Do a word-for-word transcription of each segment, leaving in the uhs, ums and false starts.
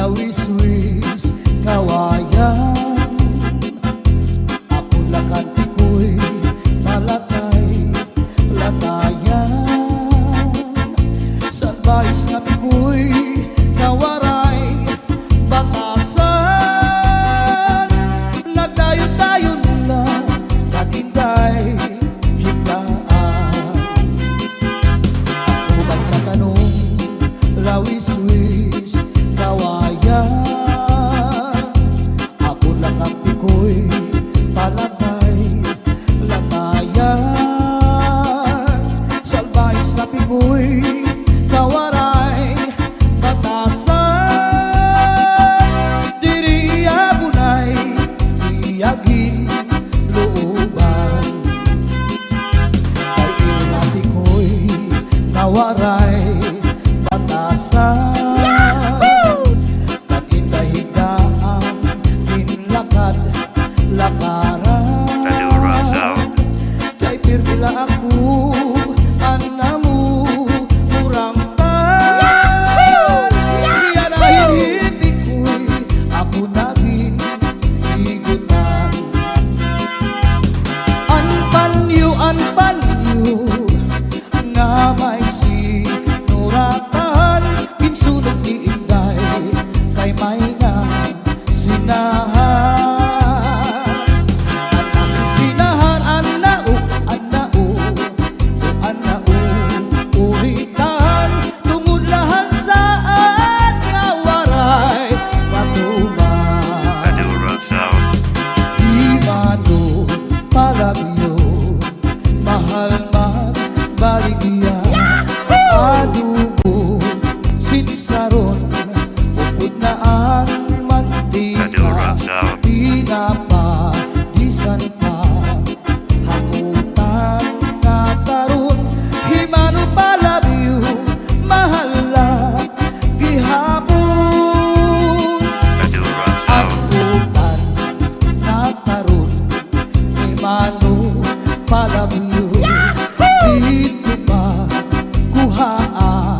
Wiswis kawayan, akon la kan pikoy palatay, latayan. Salbahis nga pikoy nga waray batasan, nagdayon-dayon la kan inday higdaan. Ako magtatanom, lawiswis, kawayan. Ako la kan pikoy palatay, latayan. Salbahis nga pikoy nga waray batasan. Diri iya bunay, iya ginlooban. Kay ini nga pikoy nga waray batasan. Kan inday higdaan, ginlakad-lakaran. Kay pirmi la ako, anha mo murang tan. Iya na hin hi pikoy, ako na ginhigutan. An panyo, an panyo nga may sinuratan, ginsunog ni inday kay may nasinahan. An nasisinahan, anao, anao, o anao, uritan, tungod la han saad nga waray katuman. Hi Manong Palabyo, mahal magbaligya. Adobo, sitsaron, upod na an mantika. Tinapa, disan pa, hakutan nga taron. Hi Manong Palabyo, mahal la gihapon. Hakutan nga taron ni Manong Palabyo. Didto pa kuhaa,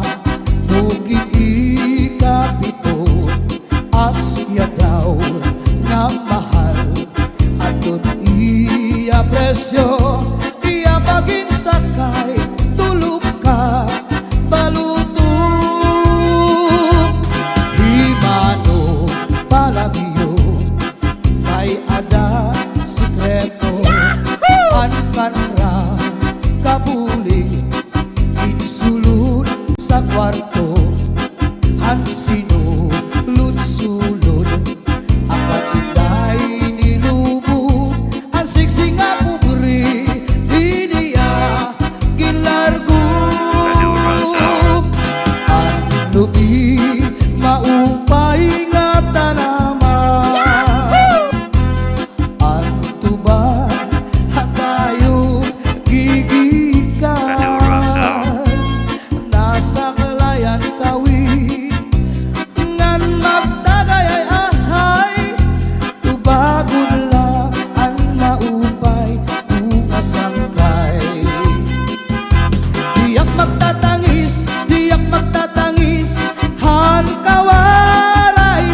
bukid ikapito, asya daw nga mahal. Adton iya presyo, iya pa ginsakay, tulo ka baluto. Hi Manong Palabyo, may-ada sikreto. An kanra kabulig, ginsulod sa kwarto. An sinulod-sulod, an katiday nilubo. An siksi nga pobre, di niya ginlargo. An lubi, maupay nga tanaman. An tuba, ha tayo gigikan. Nasaklay an kawit, ngan magtagay ay ahay, tubagon la an maupay, bunga sangkay. Diak magtatangis, diak magtatangis, han kawaray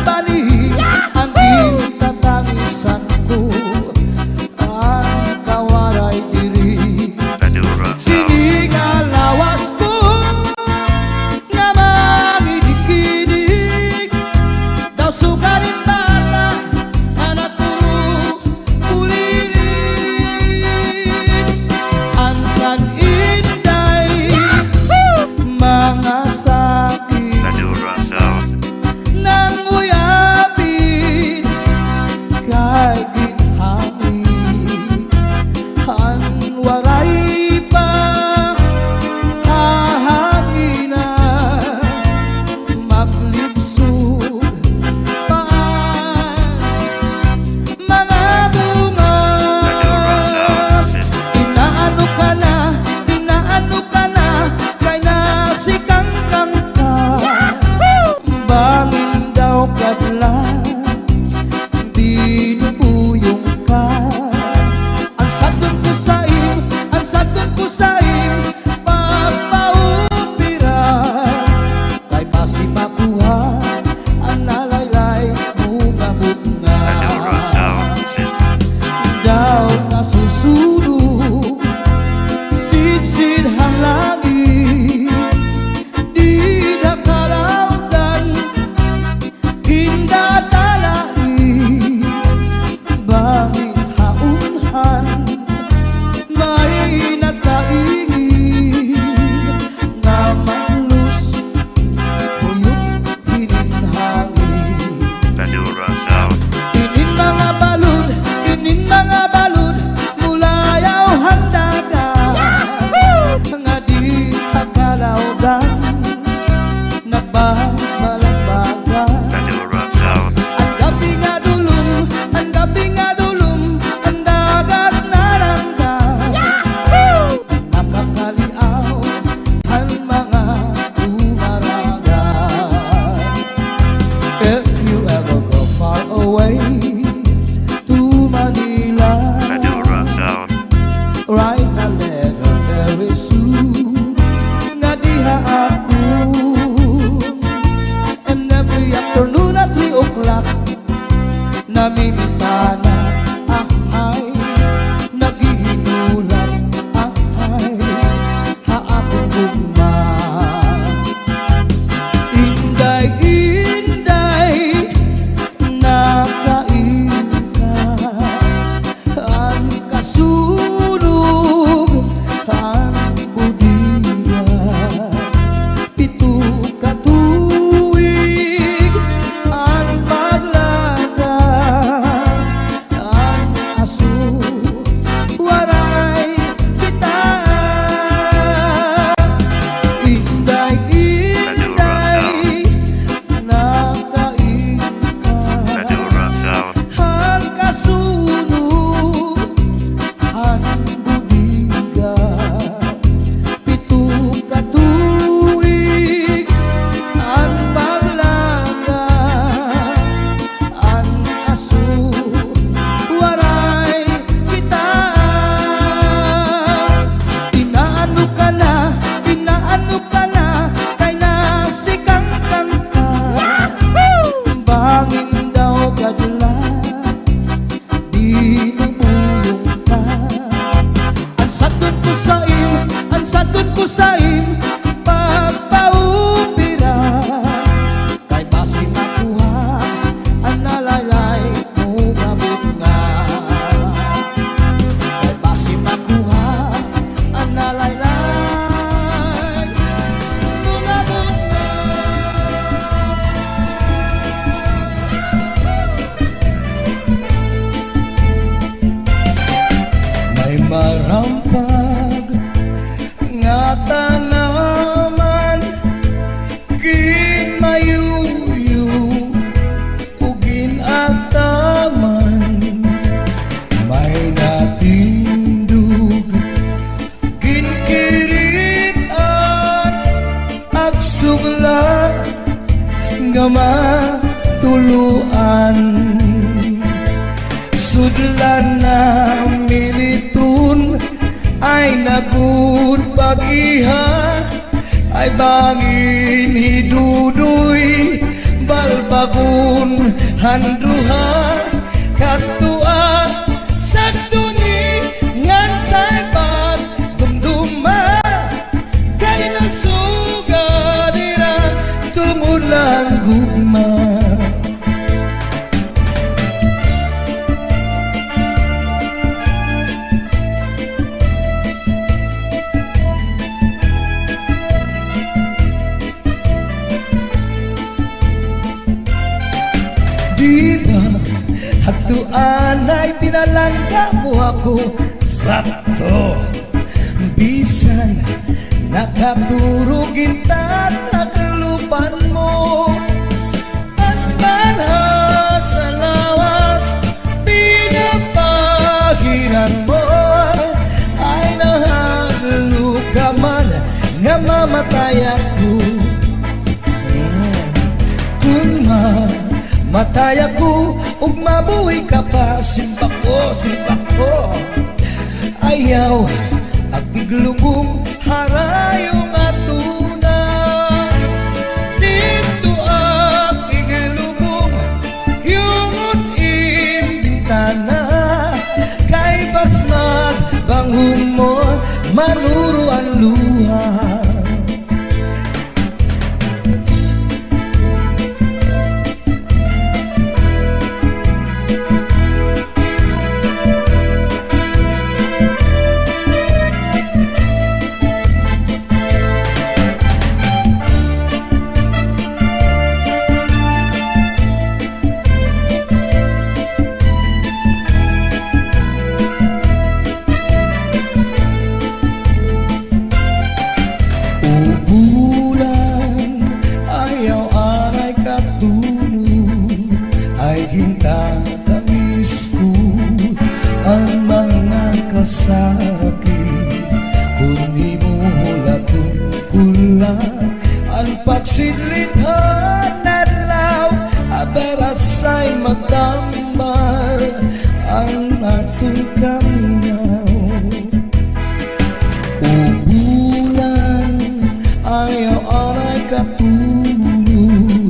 nga matuloan. Sudlan na militon, ay nagud pag-iha, ay bangin hi Dudoy, balbagon han duha, kadtoa, sakto ni ngan say pagdumduma. Kay nasugad hira tungod la han gugma. Di ba, hadto anay pinalangga mo ako, sakto. Bisan nakaturog in tatakluban mo, an banha sa lawas pinapahiran mo, ay nahadlok ka man nga mamatay ako. Kun mamatay ako ug mabuhi ka pa, simba ko, simba ko. Ayaw ak iglubong ha rayo nga tuna. Didto ak iglubong, hiyungot in bintana. Kay basmag banghong mo, manuro an luha. O bulan, ayaw anay katulog, ay gintatangis ko an mga kasakit. Kun imo hulaton ko la an pagsidlit han adlaw, aberasay magtambal an aton kamingaw. O bulan, ayaw anay katulog,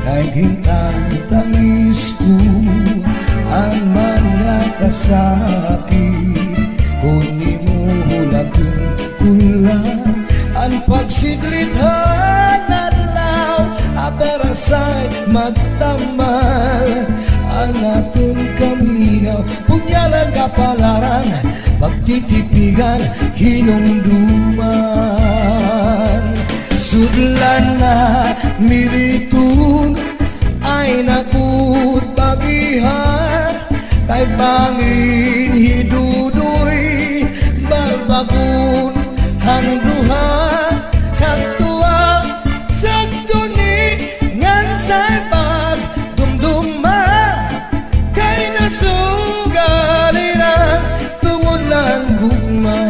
kay gintatangis ko an mga kasakit. Kun imo hulaton ko la an pagsidlit han adlaw, aberasay magtambal an aton kamingaw. Punyalan, kapalaran, pagtitipigan, hinumduman. Sudlan na militon, ay nagud pag-iha, kay bangin hi Dudoy, balbagon han duha, kadtoa, sakto ni ngan say pag dumduma, kay nasugal hira tungod la han gugma.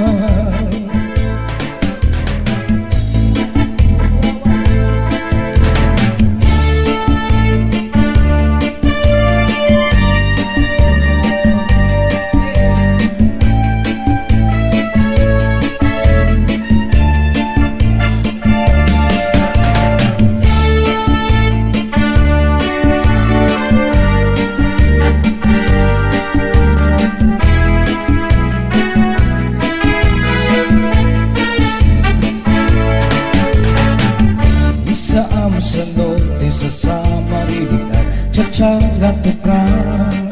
Isa am sa norte, isa sa Marilitan, tsatsang nga tukang,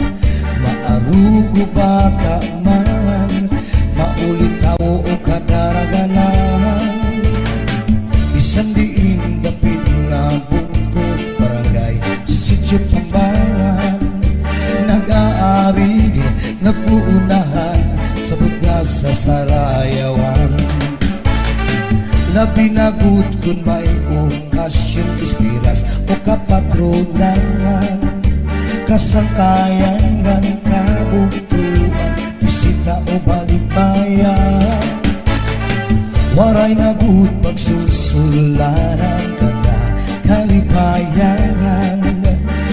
maarugo bata man, maulitaw o kadaraganan. Bisan diin dapit nga bungkod, barangay, sa sitio Pambangan, nag-aarig, nag-uunahan sa bugas sa sarayawan. Labi na gud kun may okasyon, espiras o kapatronan, kasangkayan ngan kabugtoan, bisita o balikbayan. Waray na gud pagsusulan an kada Bayan,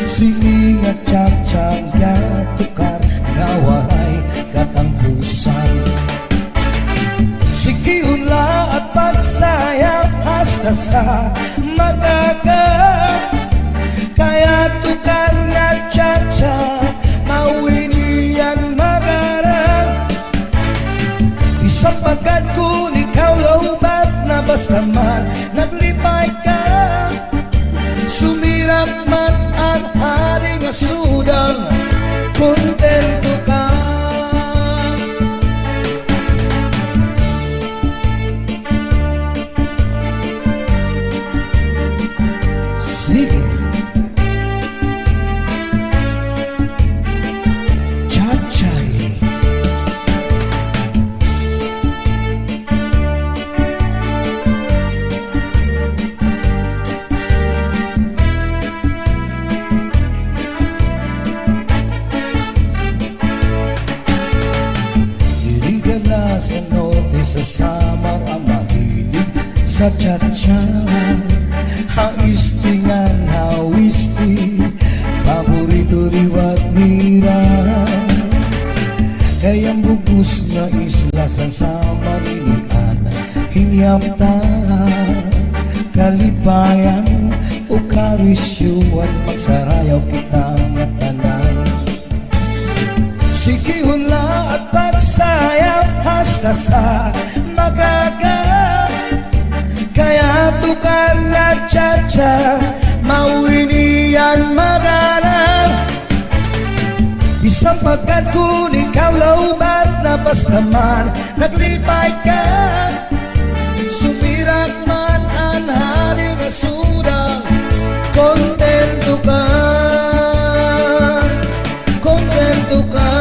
sini nga tsatsang gatukar nga waray katangpusan. Sige, unla at pagsayaw hasta sa mag-aga. Kaya tukar nga tsatsa, mawini an mag-ara. Bisan pagkadkon ikaw lowbat na, basta man naglipay ka. Sumirak man an hari nga sudang, kontento ka. Sige. Chatchay. Diri gana sa norte, sa Samar an mahilig sa chatchay. Ha este ngan ha weste, paborito liwat nira. Kay an bug-os nga isla san Samar ini an hinyap ta kalipayan, o karisyo, an magsarayaw kita ngatanan. Sige, unla at pagsayaw hasta sa mag-aga. Kaya tukar nga chatsa, mawini an mag-ara. Bisan pagkadkon ikaw lowbat na, basta man naglipay ka. Sumirak man an hari nga sudang, kontento ka, kontento ka.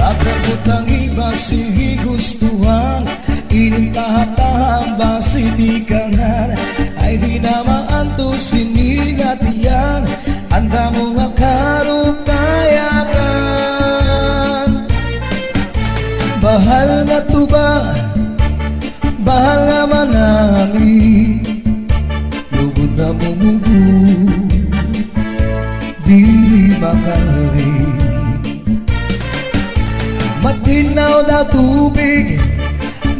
Agar butang iba sige gustuhan, ini tahap-tahap basi tikangan. Ay di na maantos ini nga tiyan, an damo nga karukayakan. Bahal nga tuba, bahal nga manami, lugod na mumugod, diri makari. Matinaw na tubig,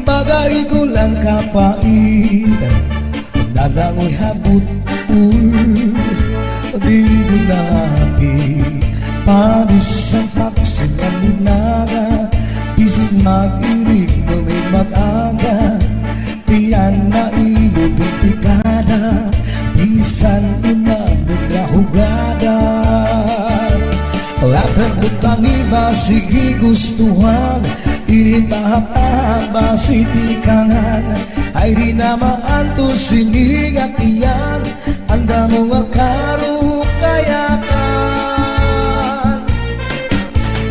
baga igulan kapait, nalangoy ha but-ol, diri na hapit, panis an paksil an linaga, bisan mag-irig numin mag-aga. Tiyan na ilo bintikada, bisan una nga hugada. Agar butang iba sige gustuhan, ini tahap-tahap basi tikangan. Ay di na maantos ini nga tiyan, an damo nga karukayakan.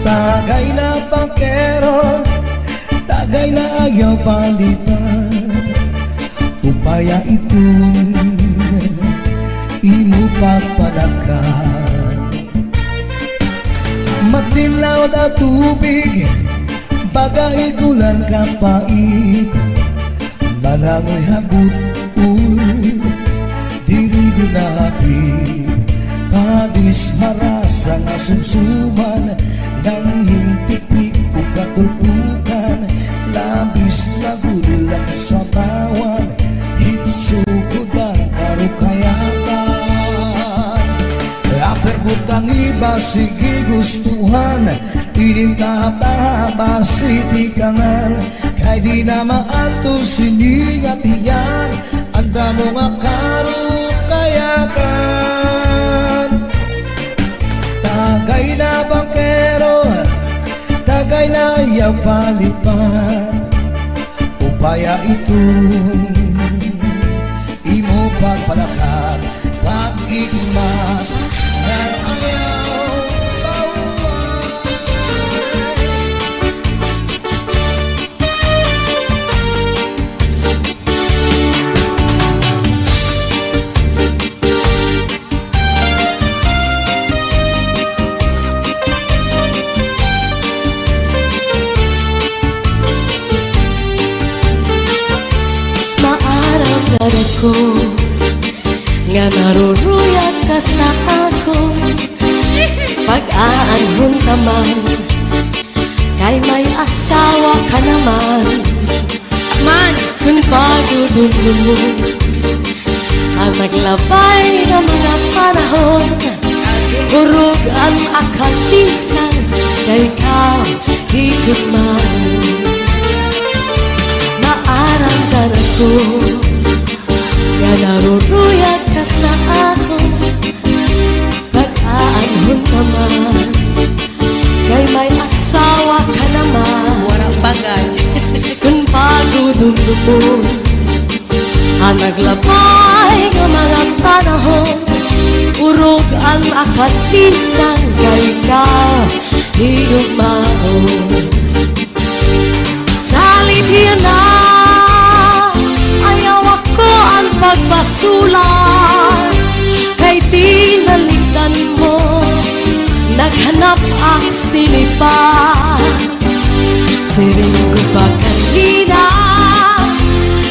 Tagay na bangkero, tagay na ayaw palipad, upaya iton imo pagpanakan. Matinaw na tubig, baga igulan kapait, nalangoy ha but-ol, diri gud nahapit, padis marasa nga sumsuman, nangin tipik o katulpukan, labis na gud la sabawan, hitsugod an karukayakan. Agar butang iba sige gustuhan, ini tahap-tahap basi tikangan, kay di na maantos ini nga tiyan, an damo nga karukayakan. Tagay na bangkero, tagay na ayaw palipad, upaya iton imo pagpalakat, pag-igmat, ngan ayaw pauwan. nga naruruyag ka sa akon, pag-aanhon ka man, kay may asawa ka naman. Man! Kon pagudumdumon an naglabay nga mga panahon, urog an akalisan kay ka higugmaon. Maaram gad ako nga naruruyag ka sa akon, pag-aanhon ka man, kay may asawa ka naman. Wara pa gad. Kon pagudumdumon an naglabay nga mga panahon, urog an akalisan kay ka higugmaon. Salit hiya na, ayaw ako an pagbasula, kay tinalikdan mo, naghanap ak sinipa. Siring ko pa kanina,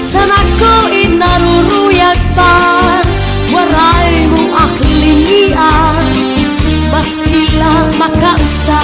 san ako in naruruyag pa, waray mo ak linian, maski la makausa.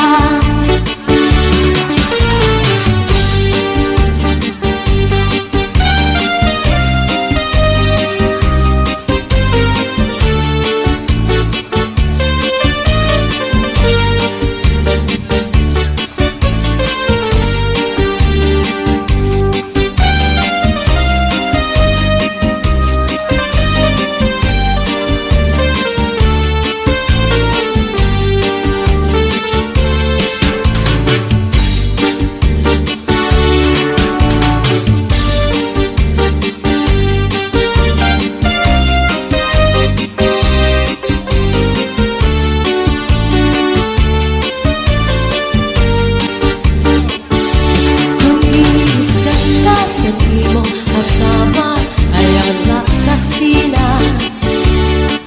Kon iniiskan ka san imo asawa, ayaw la kasina.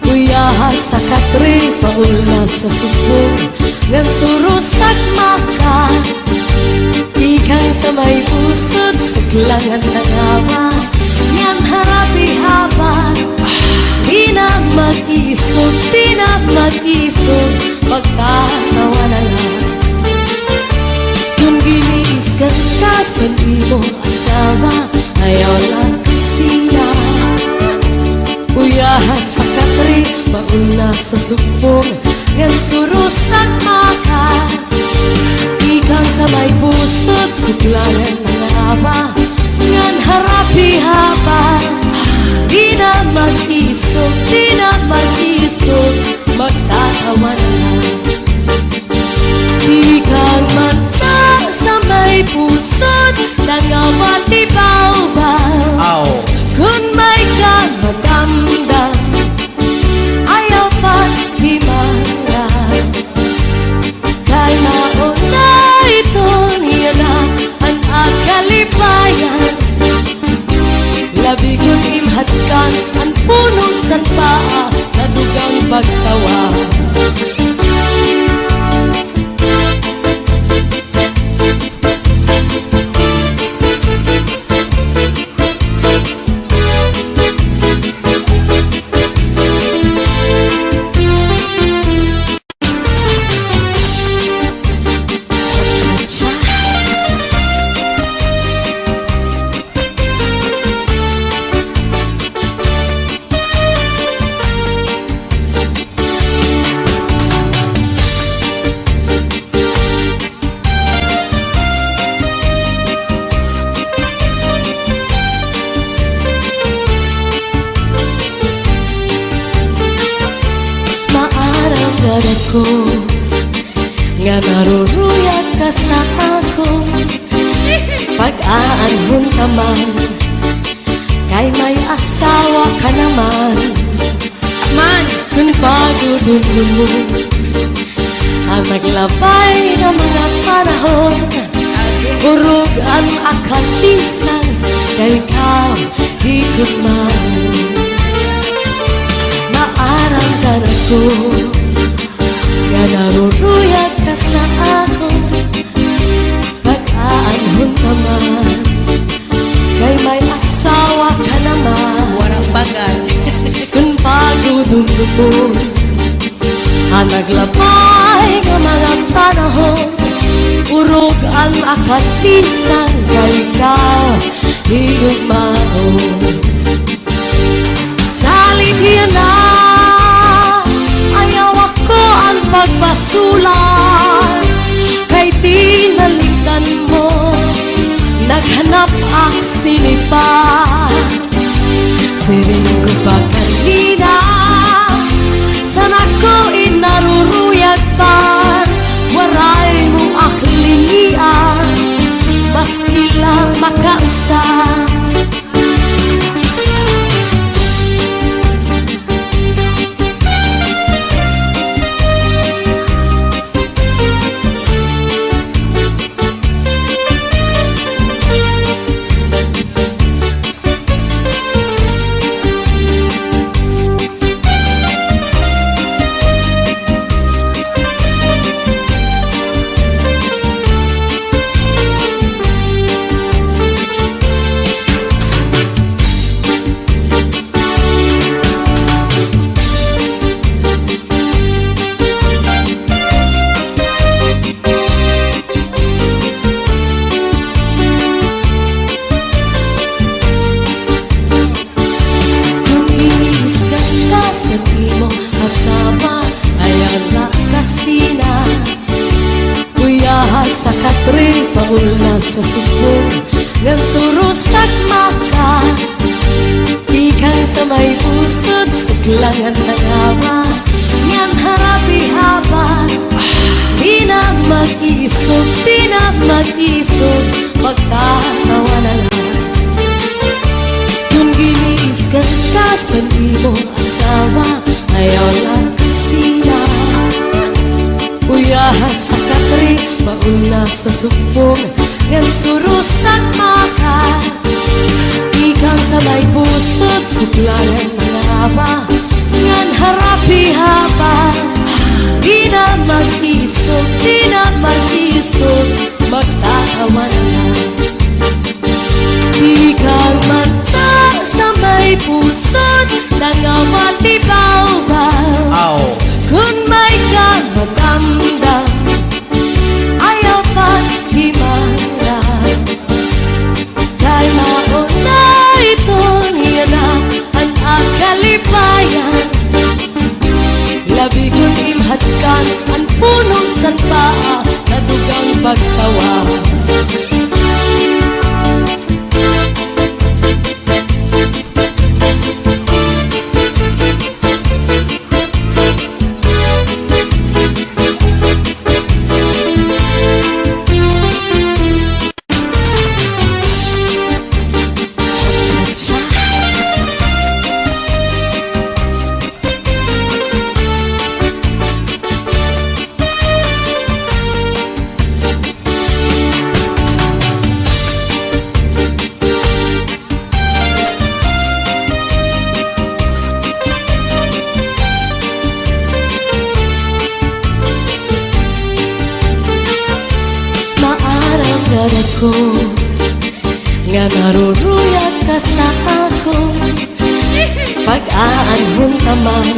Kuyaha sa katre, paul na sa sugbong, ngan surosak maka. Tikang sa may pusod, suklangan tangawa, ngan harap ihaba. Di na mag-iisog, di na mag-iisog, magtatawa na la. Kon giniiskan ka san imo asawa, ayaw la kasina. Kuyaha sa katre, paul na sa sugbong, ngan surosak maka. Tikang sa may pusod, suklangan tangawa, ngan harap ihaba. Di na mag-iisog, di na mag-iisog, magtatawa na la. Tikang mata sa may pusod, tangawa ti bawbaw. Aw. Kon may ka madamdam, ayaw pagtimara. Kay mao na iton yana an akalipayan. Labi kon im hatkan an puno san paa, nadugang pagtawa. Maaram gad ako nga naruruyag ka sa akon, pag-aanhon ka man, kay may asawa ka naman. Man! Kon pagudumdumon an naglabay nga mga panahon, urog an akalisan kay ka higugmaon. Maaram gad ako nga naruruyag ka sa akon, pag-aanhon ka man, kay may asawa ka naman. Wara pa ka. Ha naglabay nga mga panahon, urog an akadisang kay ka higugmaon. Salit hiya na, ayaw ako an pagbasolan, kay tinalikdan mo, naghanap ak sini pa. Siring ko pa kanina, san-o ako in naruruyag pa, waray mo ak lingian, maski la makausa. Kon iiskan ka san imo asawa, ayaw la kasina. Uyaha sa katre, paulna sa sumbong, ngan surusak maka. Tikang sa may pusod, suklangan nangawa, ngan harap ihaba. Di na mag-iisog, di na mag-iisog, magtatawa na la. Kon giniiskan ka san imo asawa, ayaw la kasina. Uyaha sa katre, paulna sa sumbong, ngan surusak maka. Tikang sa may pusod, suklangan nangawa, ngan harap ihaba. Di na mag-iisog, di na mag-iisog, magtatawa na la. Tikang mata sa may pusod, nangawa ti bawbaw. Aw. Kon may ka matamdam, ayaw paghimara. Kay mao na iton yana an akalipayan. Labi kon im hatkan an puno san paa, nadugang pagtawa. Maaram gad ako nga naruruyag ka sa akon pag-aanhon ka man,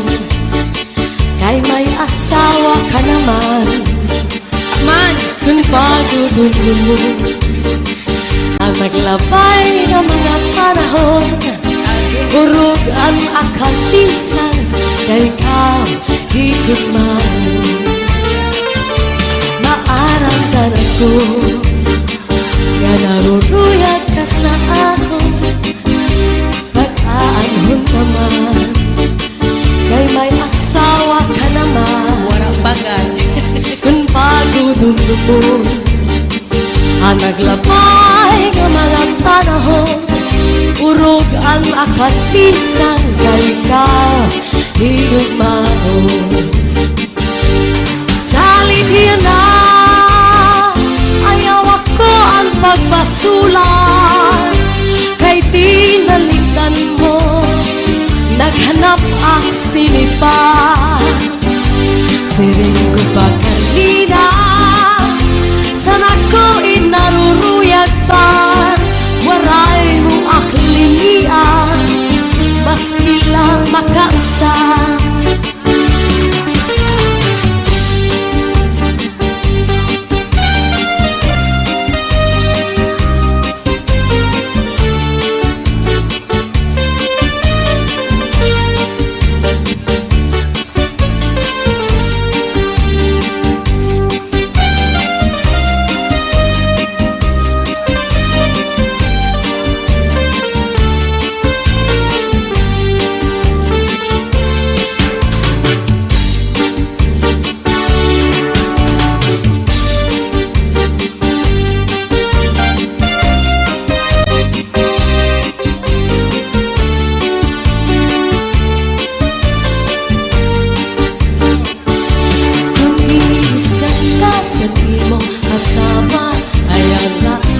kay may asawa ka naman. Man, kon pagdudumdom mo an naglabay nga mga panahon, urog an akadisang kay ka higugmaon. Maaram gad ako nga naruruyag ka sa akon pag-aanhon ka man, kay may asawa ka naman. Wara pa gad. Kon pagdudumdom mo an naglabay nga mga panahon, urog an akadisang kay ka higugmaon. Salit hiya na, ayaw ako an pagbasolan, kay tinalikdan mo, naghanap ak sini pa. Siring ko pa kanina, san-o ako in naruruyag pa, waray mo ak lingian, maski la makausa.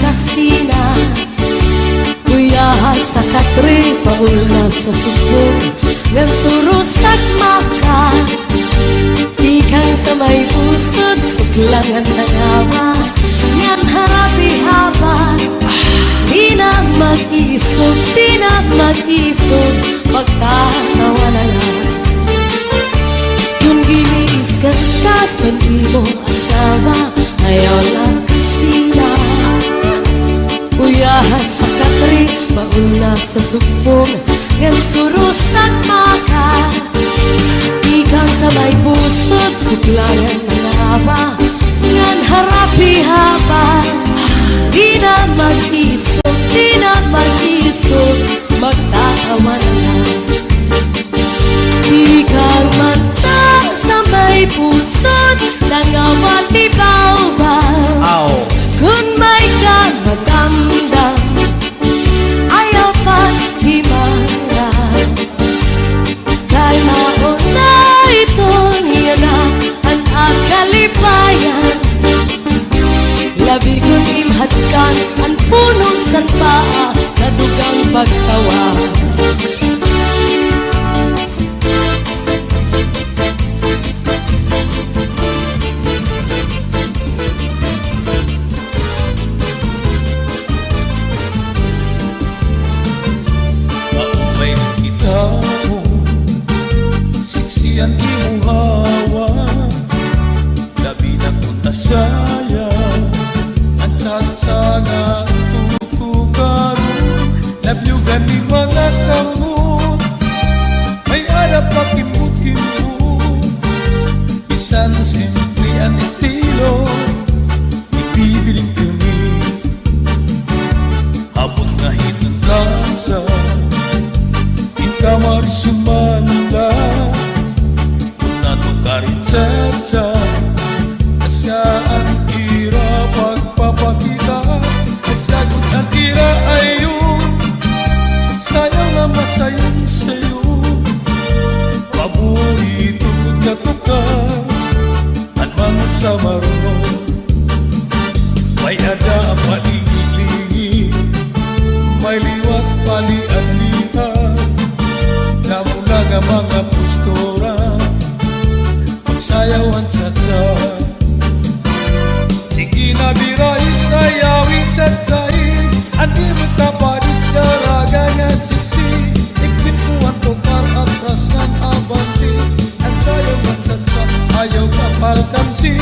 Kasina. Kuya ha sa katre, paul na sa sugbong, ngan suros ak maka. Tikang sa may pusod, suklangan na ngawa, ngan harap ihaba. Di na mag-isog, di na mag-isog, magtatawa na la. Kon giniisgan ka san imo asawa, ayaw la kasina. Kuya ha sa katre, paul na sa sugbong, ngan suros ak maka. Tikang sa may pusod, suklangan na ngawa, ngan harap ihaba. Di na mag-isog, di na mag-isog, magtatawa na la. Tikang mata sa may pusod, nangawa ti bawbaw. Aw. Kon may ka madamdam, ayaw paghimara. Kay mao na iton yana an akalipayan. Labi kon im hatkan an puno san paa, nadugang pagtawa. Maupay na kita mo, siksi an imo hawak. Labi na kon nasayaw an cha-cha nga tutukaron, nabyugan ni mga kamot. May-ada pa kimbot-kimbot, bisan simple an estilo, ibibiling kami. Abot nga hiton lasa, in kamarisyo man la. Kon natukar hi Chacha, asya an ira pagpapakita, asya gud an ira ayon. Sayaw nga masayon-sayon, paborito gud nga tukar an mga Samarunon. May-ada an palingi-lingi, may liwat palian-lian, damo la nga mga postura, pagsayaw an Chacha. Sige na, birahi, sayawi, Chachahi, an imo kapares, daraga nga siksi, iktin ko an tukar, atras ngan abante. An sayaw ngan Chacha, ayaw kapalkansi.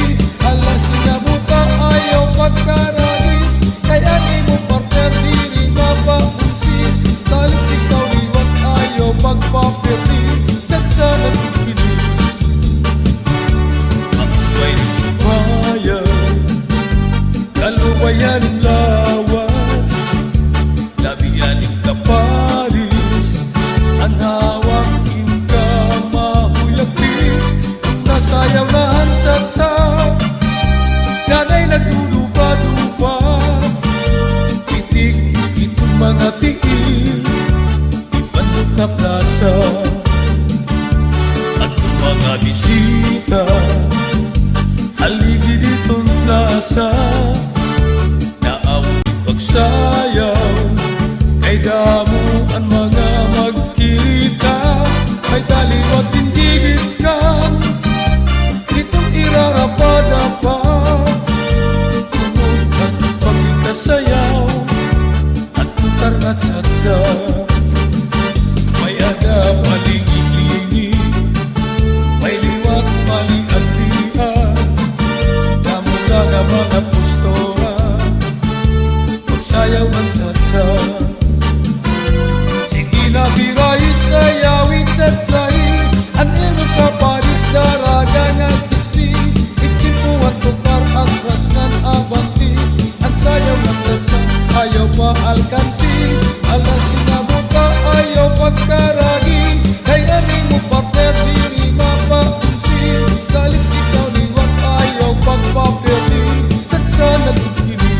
Hala, sinabota, ayaw pagkaragi. Kay an imo partner diri mapaunsi. Salit ikaw liwat, ayaw pagpapirdi. Chacha na kikili. Ang may subayan, kalubayan lawas. Labi an im kapares, an hawak im kamahuyag pis. Nasayaw na an Chacha, danay nagdudupa-dupa. Itik iton mga tiil, ibandok ha plasa. Adto mga bisita, haligi diton plasa. Naawod pagsayaw, kay damo an mga magkirita. May taliwat ginggigitkan, iton irarapa-dapa. Tungod an pagkikasayaw, an tukar nga Chacha. May-ada palingi-lingi, may liwat palian-lian, damo la nga mga postura, pagsayaw an Chacha. Sige na, birahi, sayawi, Chachahi, an imo kapares, daraga nga siksi, iktin ko an tukar, atras ngan abante. An sayaw ngan Chacha, ayaw paalkansi. Hala, sinabota, ayaw pagkaragi. Kay an imo partner diri mapaunsi. Salit ikaw liwat, ayaw pagpapirdi. Chacha na kikili.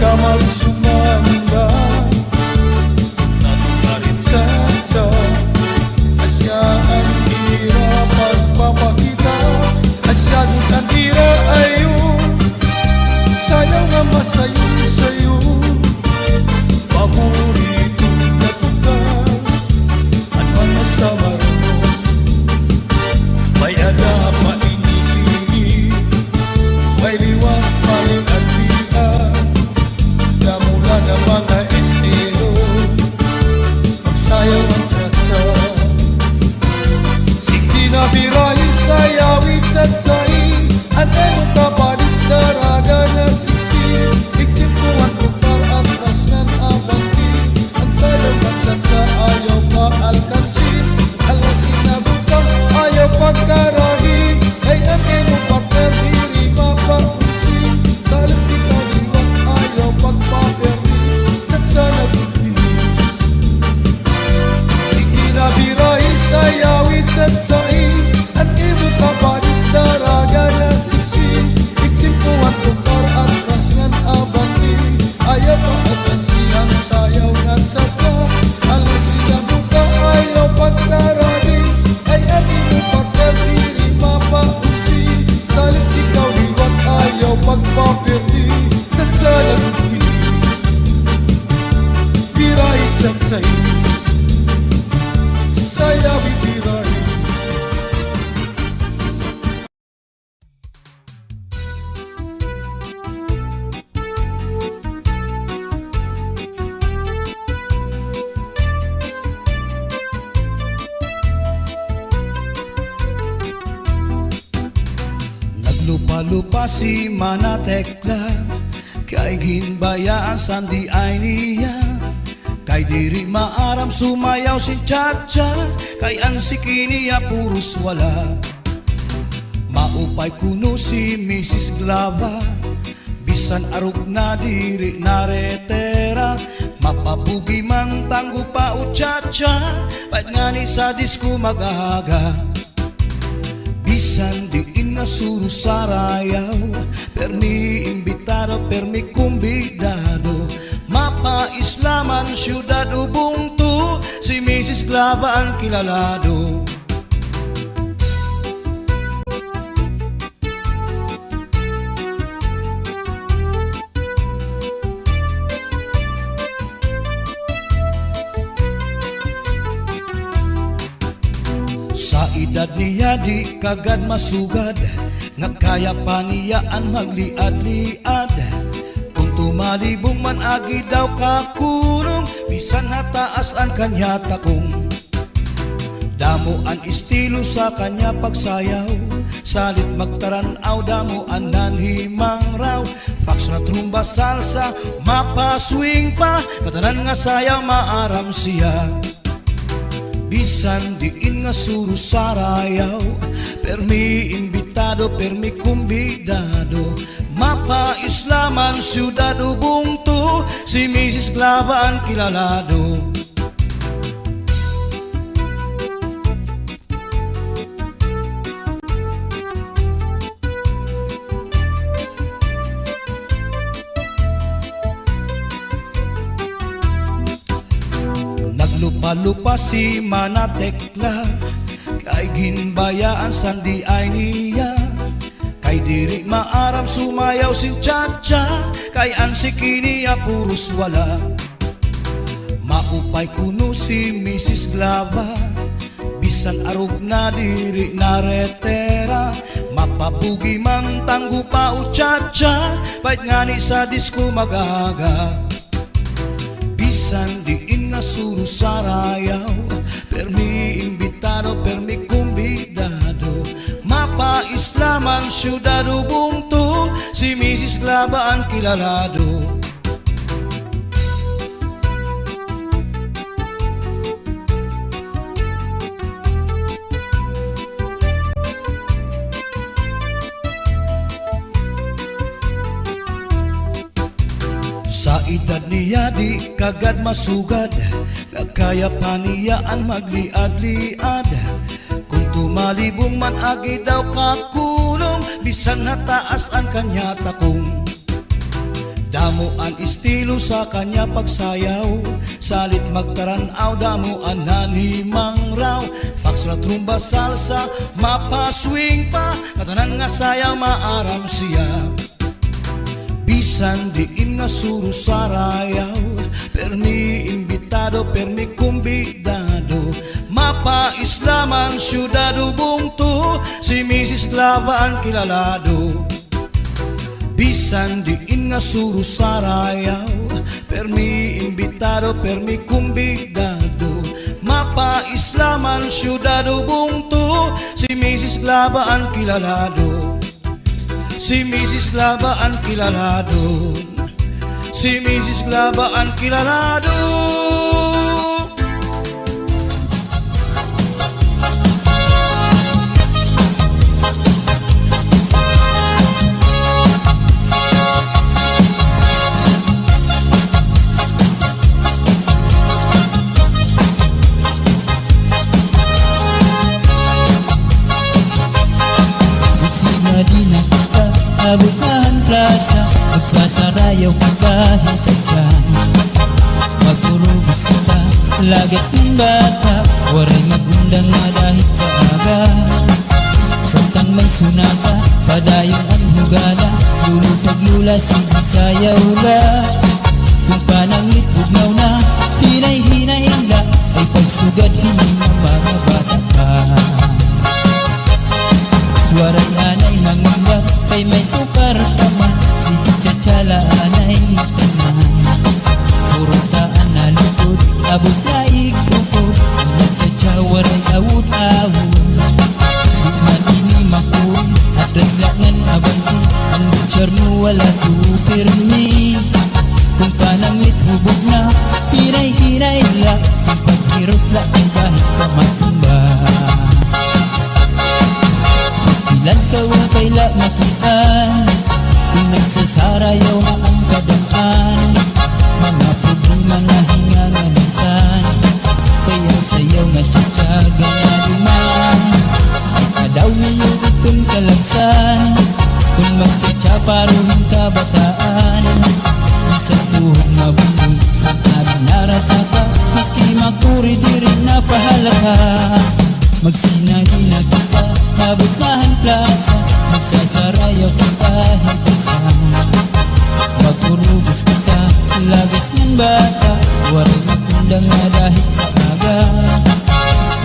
Marisumanda, natural in chacha, asya an ira pagpapakita, asya gud an ira ayon, sayaw nga masayon-sayon, paborito nga tukar, an mga Samar. May-ada pa ini-ini, may liwat, may liwat. Damo la nga mga estilo, magsayaw an cha-cha. Sige na, birahi, sayawi, cha-chahi, an imo kapares dara gana siksi. Igtimpo an tukar, atras ngan abante, an sayaw nga cha-cha ayaw kaalkansi. Hala, sinabuta, ayaw pagkaragi, kay an imo partner diri mapaunsi. Salit ikaw liwat, ayaw pagpapirmi, cha-cha na gud ini. Sige na, birahi, sayawi, cha-chahi, an imo kapares dara gana siksi. Igtimpo an tukar, atras ngan abante, ayaw pagkansi an sayaw nga cha-cha. Hala, sinabuta, ayaw pagkaragi, kay an imo partner diri mapaunsi. Salit ikaw liwat, ayaw pagpapirmi, cha-cha na gud ini. Birahi, cha-chahi, sayawi, birahi. Naglupa-lupa si Mana Tekla, kay ginbayaan san diay niya. Kay diri maaram sumayaw sin cha-cha, kay an siki niya puros wala. Maupay kuno si Misis Glava, bisan arog na diri naretera. Mapabugi man tanggo pa o cha-cha, bait ngani sa disko mag-aga. Bisan diin nga suro sarayaw, permi imbitado, permi kumbidado. Mapa-islam an syudad o bungto, si Misis Glava an kilalado. Sa edad niya di kagad masugad, nga kaya pa niya an magliad-liad. Kon tumalibong man agi daw kakulong, bisan hataas an kanya takong. Damo an estilo sa kanya pagsayaw, salit magtaran-aw damo an nanhimangraw. Foxtrot, rumba, salsa, mapa-swing pa, ngatanan nga sayaw maaram siya. Bisan diin nga suro sarayaw, permi imbitado, permi kumbidado. Mapa-islam an syudad o bungto, si Misis Glava an kilalado. Naglupa-lupa si Mana Tekla, kay ginbayaan san diay niya. Kay diri maaram sumayaw sin cha-cha, kay an siki niya puros wala. Maupay kuno si Misis Glava, bisan arog na diri naretera. Mapabugi man tanggo pa o cha-cha, bait ngani sa disko mag-aga. Bisan diin nga suro sarayaw, permi imbitado, permi kumbidado. Mapa-islam an syudad o bungto, si Misis Glava an kilalado. Sa edad niya di kagad masugad, nga kaya pa niya an magliad-liad. Kon tumalibong man agi daw kakulong, bisan hataas an kanya takong. Damo Damo an estilo sa kanya pagsayaw, salit magtaran-aw, damo an halimangraw. Foxtrot, rumba, salsa, mapa-swing pa, ngatanan nga sayaw maaram siya. Bisan diin nga suro Sarayaw, permi imbitado, permi kumbidado. Mapa-isla man, syudad o bungto, si Misis Glava an kilalado. Bisan diin nga suro Sarayaw, permi imbitado, permi kumbidado. Mapa-isla man, syudad o bungto, si Misis Glava an kilalado. Si Misis Glava an kilalado. Si Misis Glava an kilalado. Magsinadina kita, abot na han plasa, magsasarayaw kita hin cha-cha. Magurubos kita, lagas ngan bata, waray mag-undang nga dahit kaaga. Samtang may sunata, padayon an hugada, lolo kag lola, sige sayaw la. Kon pananglit bugnaw na, hinay-hinay la, ay pagsugad hini nga mga bata pa. Waray anay mangamba, kay may tukar pa man, sige cha-cha la anay ngatanan. Puro ta an nalikod, abot na igtukod, nagcha-cha waray awod-awod. Di man ini makuri, atras la ngan abante, an butsyar mo wala to pirmi. Kon pananglit hubog na, hinay-hinay la, kon paghirot la, ay dahit pa matumba. Pastilan ka, upay la makit-an, kon nagsasarayaw na an kadam-an, mga problema na hin ngangalimtan, kay an sayaw nga cha-cha ganaduman. Padaw niyo iton kalagsan, kon magcha-cha paro hin kabataan, bisan tuhod nga bumbong, an adi naratata, maski makuri diri napahalata. Magsinadina kita, abot na han plasa, magsasarayaw kita hin cha-cha. Magurubos kita, lagas ngan bata, waray mag-undang nga dahit kaaga.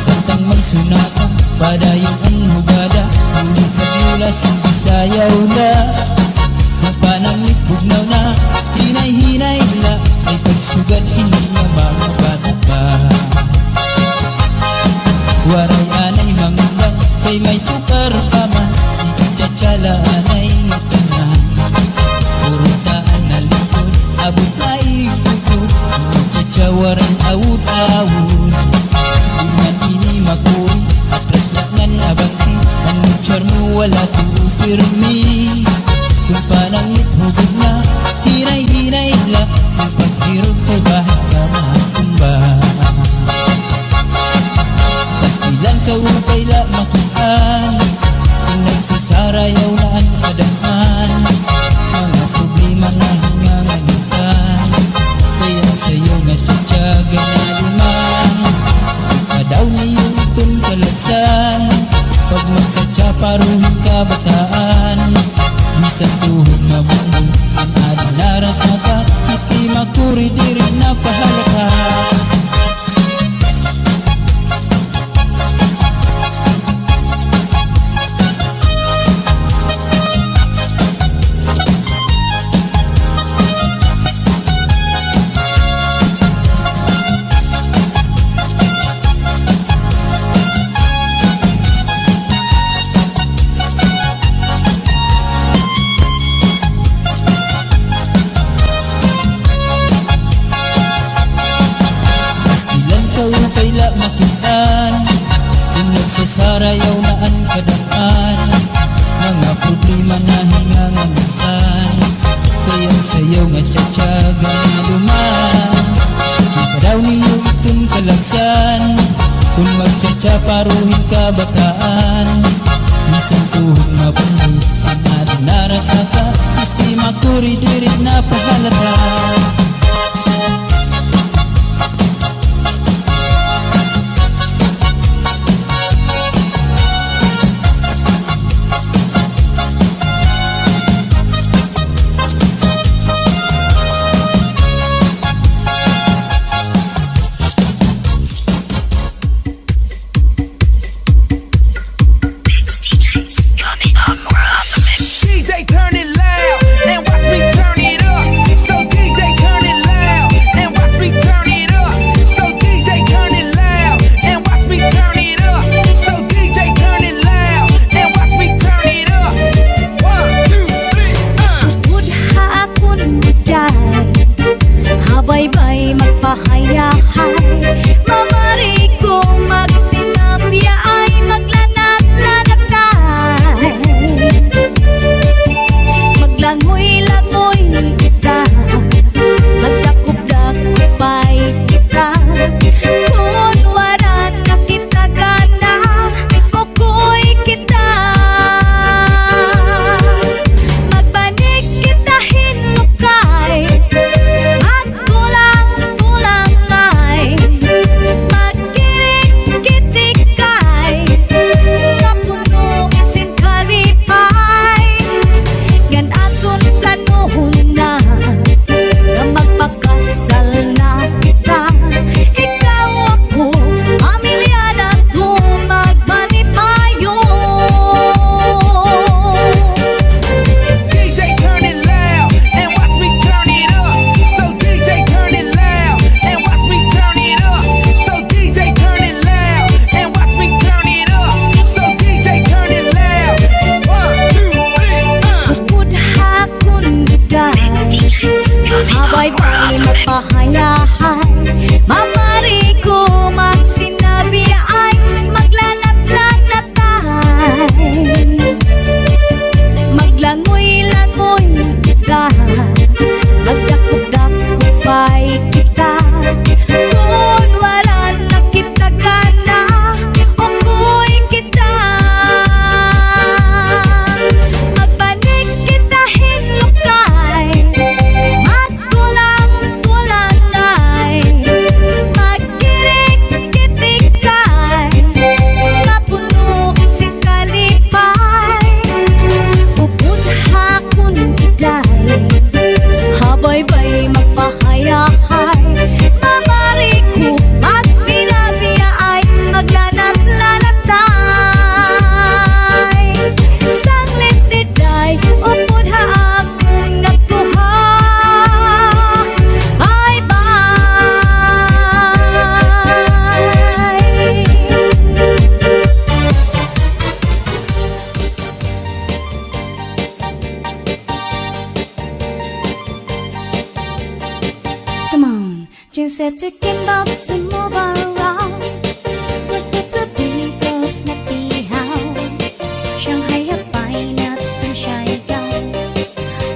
Samtang may sunata, padayon an hugada, lolo kag lola, sige sayaw la. Kon pananglit bugnaw na, hinay-hinay la, ay pagsugad hini nga mga bata pa. Waray anay mangundang, kay may tukar pa man, sige cha-cha la anay ngatanan. Puro ta an nalikod, abot na igtukod, magcha-cha waray awod-awod. Di man ini makuri, atras la ngan abante, an butsyar mo wala to pirmi. Kon pananglit hubog na, hinay-hinay la, kon paghirot kay dahit pa matumba. Pastilan ka, upay la makit-an, kon nagsasarayaw na an kadam-an, mga problema na hin ngangalimtan, kay an sayaw nga cha-cha ganaduman. Padaw niyo iton kalagsan, pag magcha-cha paro hin kabataan, bisan tuhod nga bumbong, an adi naratata, maski makuri diri napahalata. Pastilan ka, upay la makit-an, kon nagsasarayaw na an kadam-an, mga problema na hin ngangalimtan, kay an sayaw nga cha-cha ganaduman. Padaw niyo iton kalagsan, kon magcha-cha paro hin kabataan, bisan tuhod nga bumbong, an adi naratata, maski maku- Uri diri napahalata. D J, turn it loud and watch me turn it up. So D J, turn it loud and watch me turn it up. So D J, turn it loud and watch me turn it up. So D J, turn it loud and watch me turn it up. One, two, three, uh. Upod ha akon biday, ha baybay magpahayahay. Mamari ko magsinabyaay, maglanat-lanatay. Maglangoy-langoy kita, magdakop-dakopay kita. Kon waran na kita gana, ukoy kita. Magbanig kita hin lukay, magkulang-kulangay, magkirik-kitikay, nga puno sin kalipay. Ngan aton planohon na nga magpakasal na kita. Ikaw, ako, pamilya naton magmalipayon. D J, turn it loud and watch me turn it up. So D J, turn it loud and watch me turn it up. So D J, turn it loud and watch me turn it up. So D J, turn it loud. One, two, three, uh. Upod ha akon biday, ha baybay magpahayahay. Mamari ko magsinabyaay, maglanat-lanatay. Maglangoy-langoy kita, magdakop-dakopay kita. Kon waran na kita gana, ukoy kita. Magbanig kita hin lukay, magkulang-kulangay, magkirik-kitikay, nga puno sin kalipay. Upod ha akon biday, ha baybay magpahayahay. Mamari ko magsinabyaay, maglanat-lanatay. Sanglit didi upod ha akon nga kuha. Baybay. Come on. Jingset to Kimbo to move around. Pursue to be close na pihaw. Shanghai have fine nuts to Shanghai.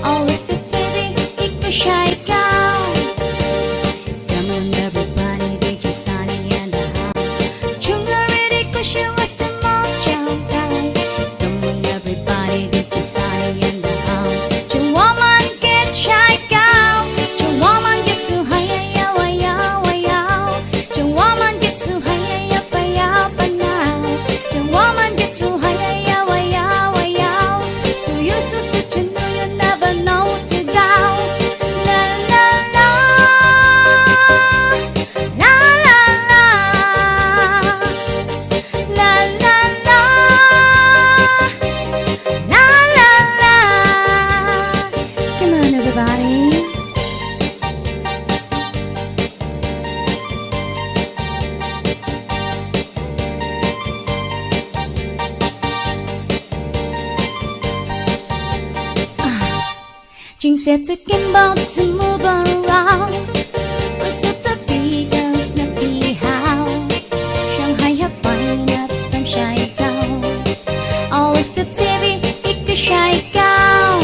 Always to T V, eat to Shanghai. Come on, everybody, D J Sunny in the house. Chung already 'cause she was to move Shanghai. Come on, everybody, D J Sunny in the house. Chung woman get Shanghai. Chung woman get to hi, hi, yow, yow, yow. Chung woman get to hi, hi, yow, yow, yow. Chung woman get to hi, hi, yow, yow, yow. So you so such a know you never know to go. La, la, la. La, la, la. La, la, la. La, la, la. Come on, everybody. Ah. Jingset to Kimbo to move around. Pursue to be girls na pihaw. Shanghai have fine nuts tam Shanghai. Always to T V, eat to Shanghai.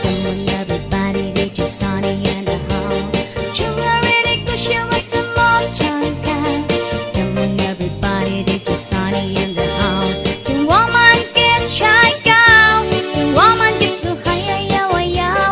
Come on, everybody, D J Sunny in the house. Chung already 'cause she was to move Shanghai. Come on, everybody, D J Sunny in the house. Chung woman get Shanghai. Chung woman get so high, yow, yow, yow.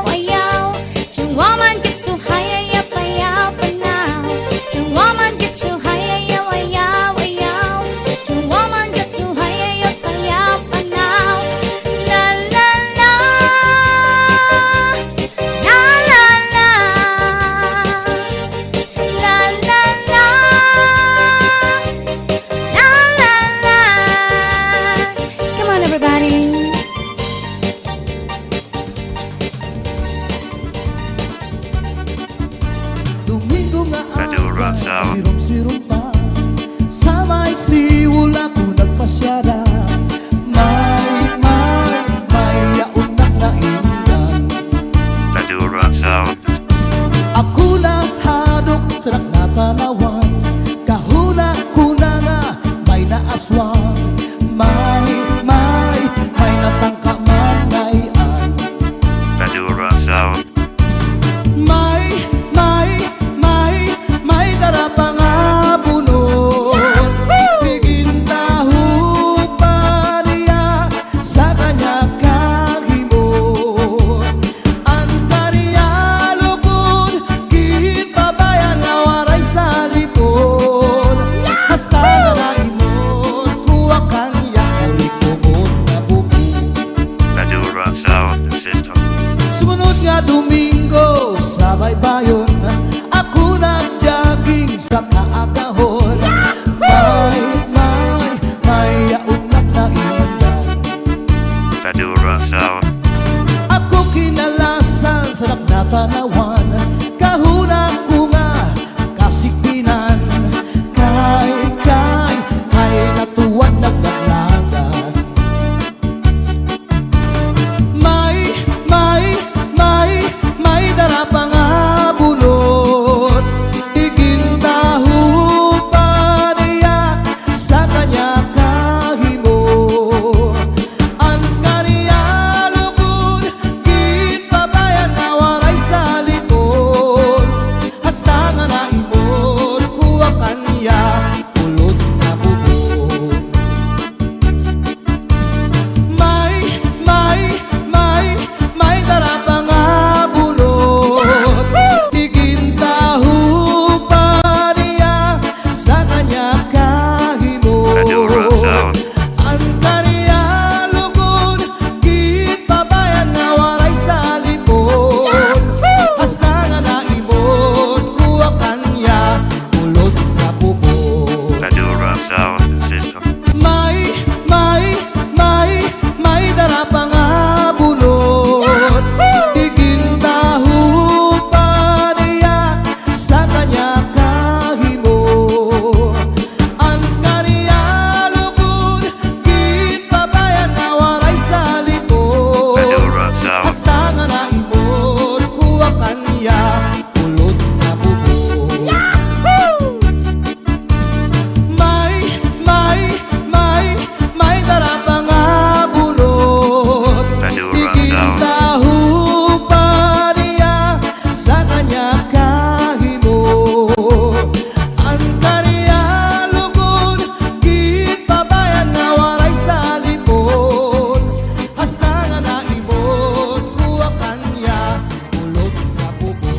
Sound. Sirum-sirum pa. Sa may siwol ako nagpasyada. May, may, may yaon na naindan. Madura Sound. Ako nahadlok sa naknatanawan. Kahuna-huna nga may naaswang. May, may, may natangka man ngay-an. Madura Sound. May, may, may, may dara pa nga bunot. Igintaho pa niya sa kanya kahimot. An kaniya lugod, ginpabayan nga waray salipon. Hasta nga naimot, kuha kanya, uli kumot nga bubo. Madura Sound System. Sumunod nga Domingo sa baybayon, ako nag-jogging sa kaagahon. May, may, may yaon na naindan. Madura Sound. Ako kinalasan sa naknatanawan, kahuna ko nga kasikpinan. Kay, kay, kay natuwad nagdaglagan. May, may, may, may dara pa nga bunot. Igintaho pa niya sa kanya kahimot. An kaniya lugod, ginpabayan nga waray salipon. Hasta nga naimot, kuha kanya, kulot nga bubo. May, may, may, may dara pa nga bunot. Igintaho pa niya sa kanya kahimot. Madura Sound. An kaniya lugod, ginpabayan nga waray salipon. Hasta nga naimot, kuha kanya, kulot nga bubo. Madura Sound System. May, may, may, may dara pa nga bunot. Igintaho pa niya sa kanya kahimot. An kaniya lugod, ginpabayan nga waray salipon. Madura Sound. Hasta nga naimot, kuha kanya, kulot nga bubo. May, may, may, may dara pa nga bunot. Madura Sound. Igintaho pa niya sa kanya kahimot. An kaniya lugod, ginpabayan nga waray salipon. Hasta nga naimot, kuha kanya, kulot nga bubo.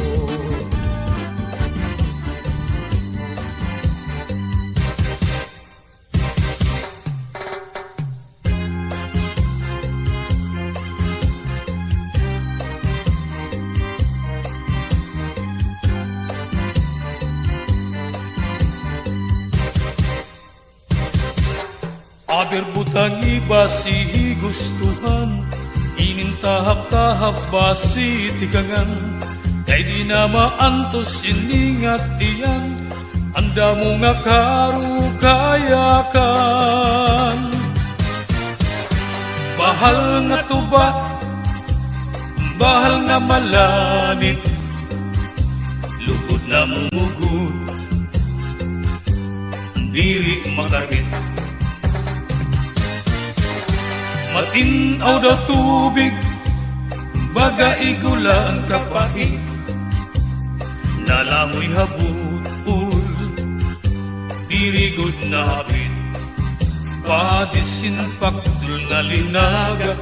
Aber butangi basi gustuhan, inin tahap-tahap basi tikangan, kay di na maantos ini nga tiyan, an damo nga karukayakan. Bahal nga tuba, bahal nga malanit, lugod namumugod, diri makahit. Matin-aw daw tubig, baga igula an kapait. Nalangoy ha butol, diri gud nahapit. Padisinpaktol nga linaga,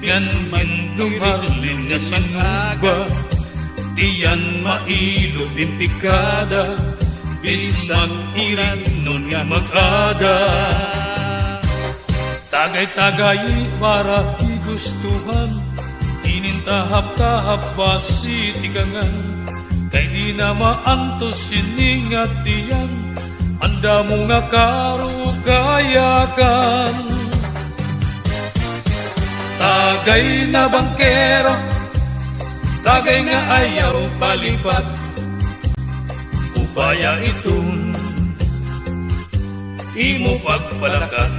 ngan hindumarlin nga sinuba. Tiyan mailot in tikada, bisan mag-irig nun mag-ada. Tagay-tagay para higustuhan, inin tahap-tahap basi tikangan, kay di na maantos ini nga tiyan, an damo nga karukayakan. Tagay na bangkero, tagay nga ayaw palipat, ug Baya iton imo pagpalakat.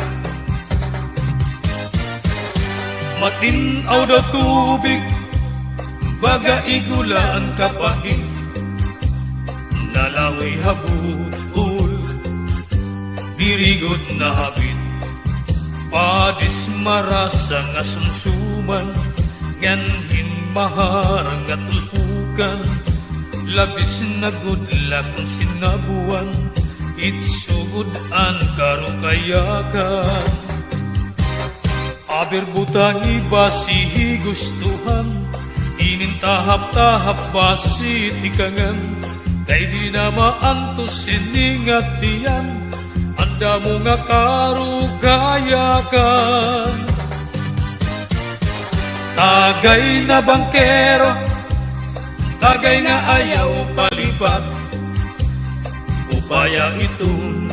Matin-aw daw tubig, baga igulaan kapait. Nalawi ha butol, diri gud nahabit. Padis marasa nga sumsuman, ngan hin maharang nga tulpukan. Labis na gud la kon sinabuan, itsugod an karukayakan. Aber butangi basi hi gustuhan, inin tahap-tahap basi tikangan, kay di na maantos sini nga tiyan, an damo nga karukayakan. Tagay na bangkero, tagay na ayaw palipat, upaya iton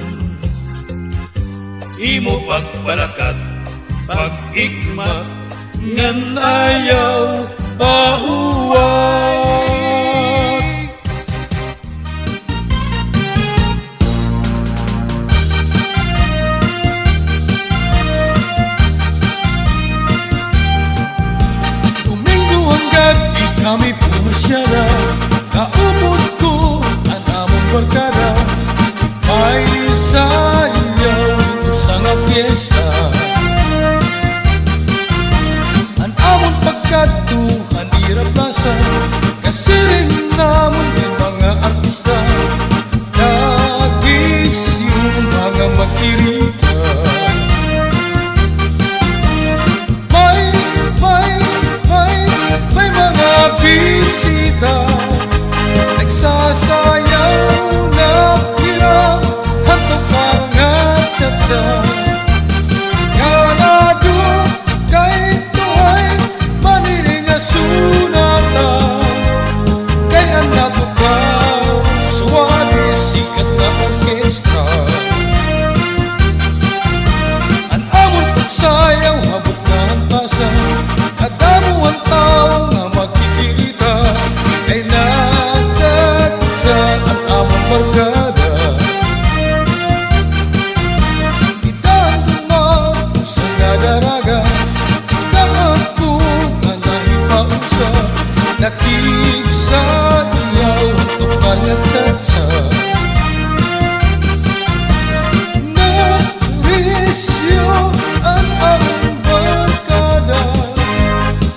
imo pagpalakat, pag-igmat, ngan ayaw pauwat. Domingo an gab-i kami pumasyada, kaupod ko an amon barkada. May sayaw didto sa nga fiesta. An amon pagkadto han ira plaza, kasiring namon may mga artista, nag-isyu mga magkirita. May, may, may, may mga bisita, nagsasayaw na hira, hantok parang nga cha-cha. Ganado kay tuhay, maniring nga sunata, kay an natukaw, suwabe, sikat nga orkestra. An amon pagsayaw, habot na an plaza, kadamo an tawo nga magkikirita, kay nagsadsa an amon barkada. Kita an dumaog usa nga daraga, kita an puga nga hipausa, nakigsayaw, tukar nga cha-cha. Narisyo an amon barkada,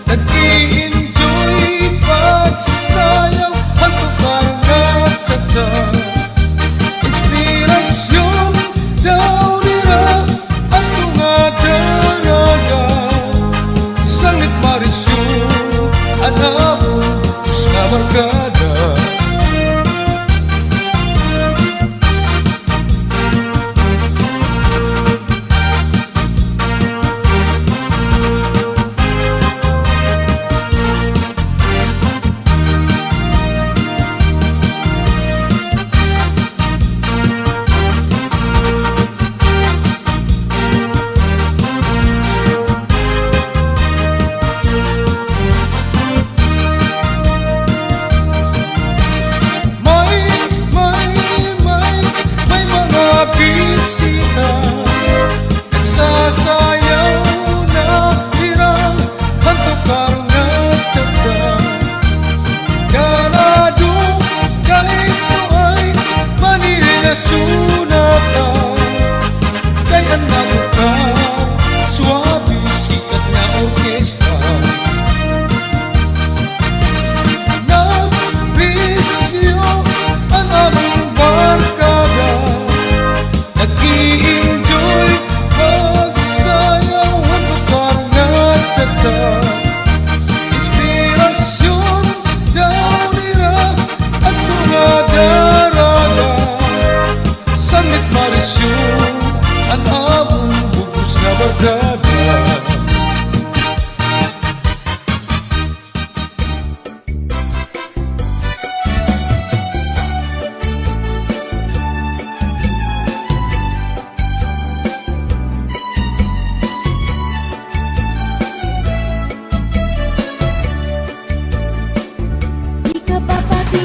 nag-i-enjoy pagsayaw, hantok parang nga cha-cha. Inspirasyon daw nira adto nga daraga, sanglit marisyo an amon bug-os nga barkada. May, may, may, may mga bisita, nagsasayaw na hira, hantok parang nga cha-cha. Ganado kay tuhay, maniring nga sunata, kay an natukaw, suwabe, sikat nga orkestra. Narisyo an amon barkada, nag-i-enjoy pagsayaw, hantok parang nga cha-cha. Inspirasyon daw nira adto nga daraga, sanglit marisyo an amon bug-os nga barkada. Di ka papati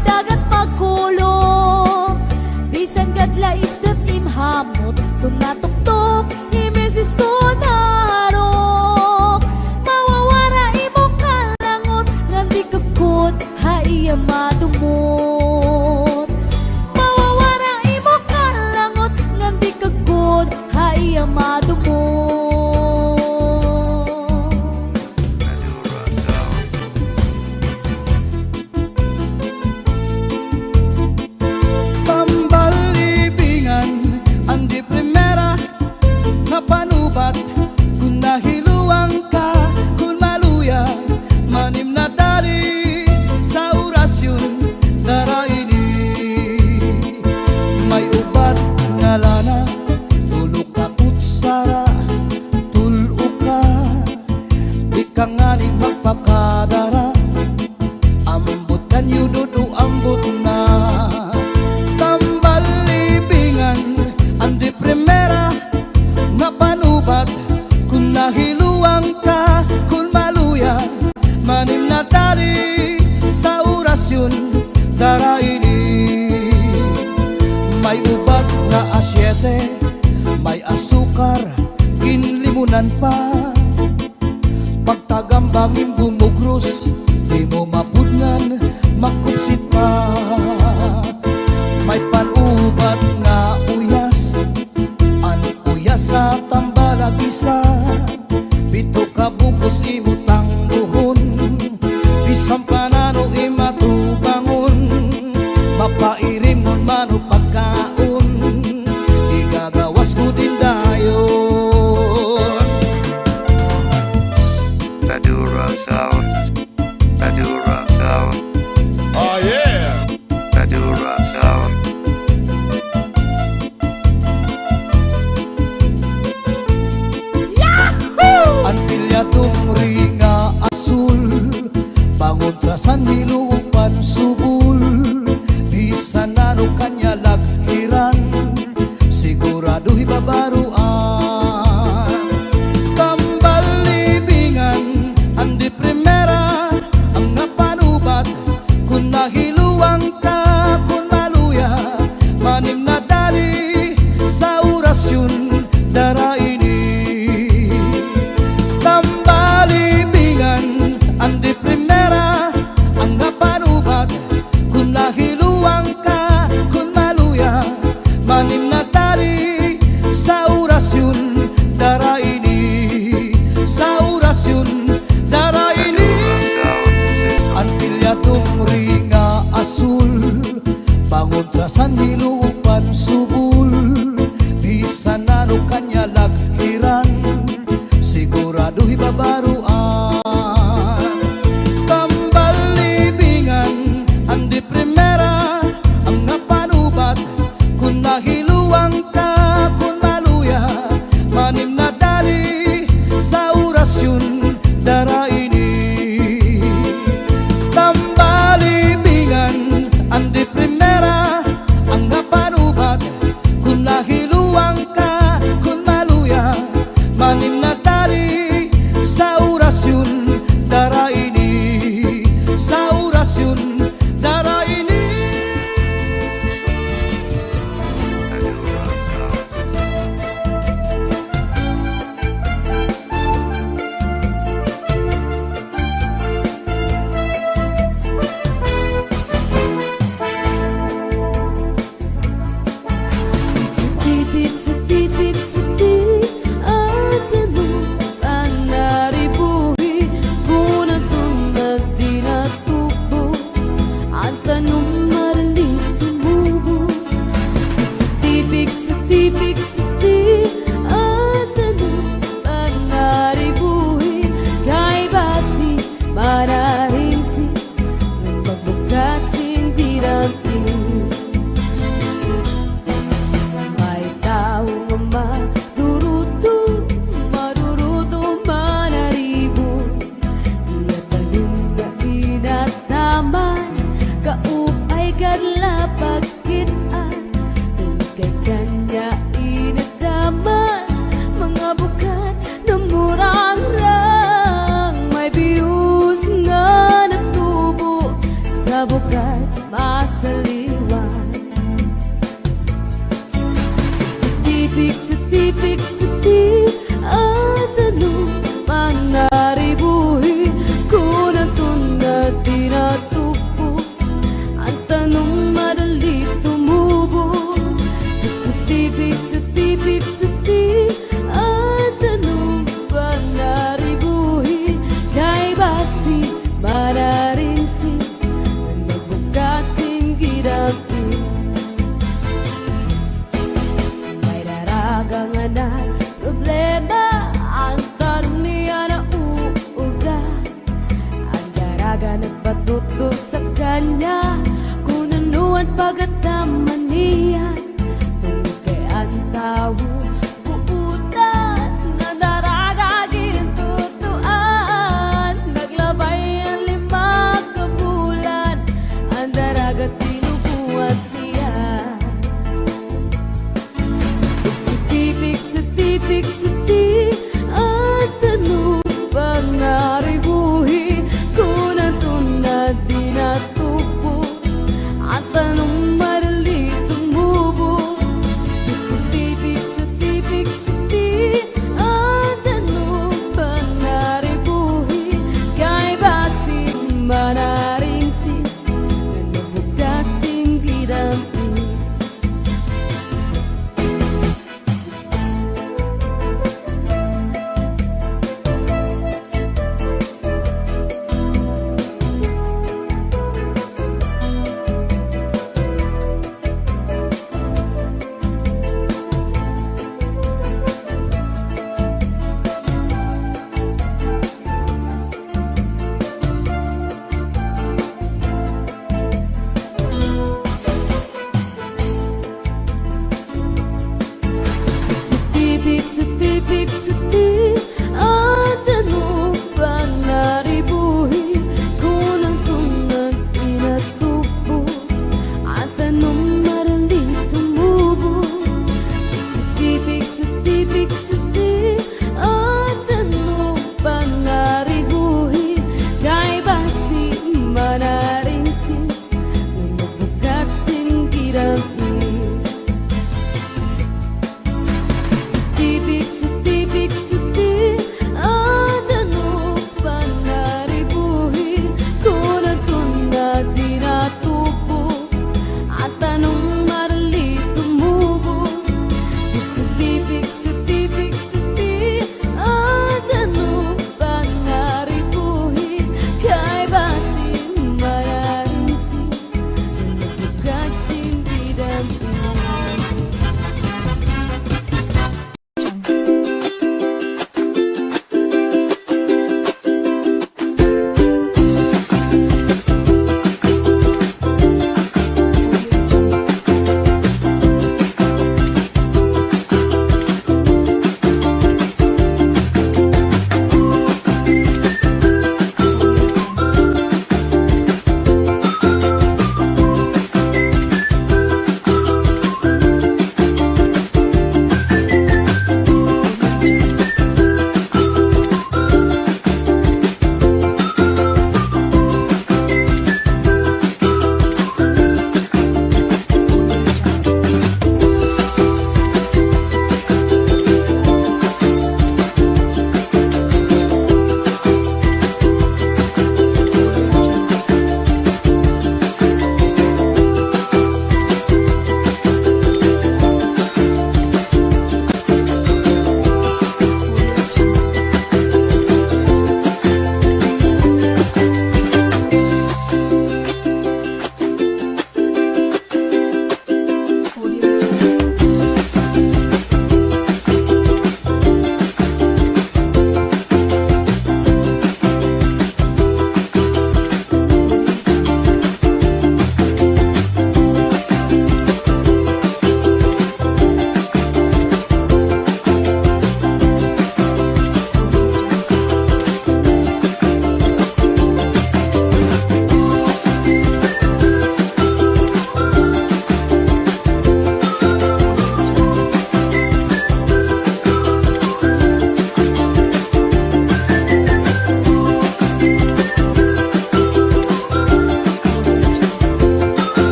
dagat magkulo. Bisan gadla isda it im hamot, kon natuktok hi misis kon harok. Mawawara imo kalangot, ngan di ka gud ha iya madumot. Mawawara imo kalangot, ngan di ka gud ha iya madumot. Tambal Libingan, an di primera nga panubat, kon nahiluwang ka, kon maluya, manim na dali sa orasyon, dara ini. May ubat ngalana, tulo ka kutsara, tul-o ka, di ka ngani magpakadara. Ambot kan yududo, ambot na. Tambal Libingan, an di primera nga panubat, kon nahiluwang ka, kon maluya, manim na dali sa orasyon, dara ini. May ubat nga asyete, may asukar, ginlimunan pa. Pagtagambang im bumugros, di mo mapudngan, makupsit pa. May panubat nga uyas, an uyas sa tambal agisa. Pito ka bug-os imo tambuhon, bisan pa nano im atubangon, mapairimon man o pagkaon, igagawas ko din dayon. Madura Sound. Madura Sound. Oh, yeah! Ka nagpatutdo sa kanya kung ano an pagkatao.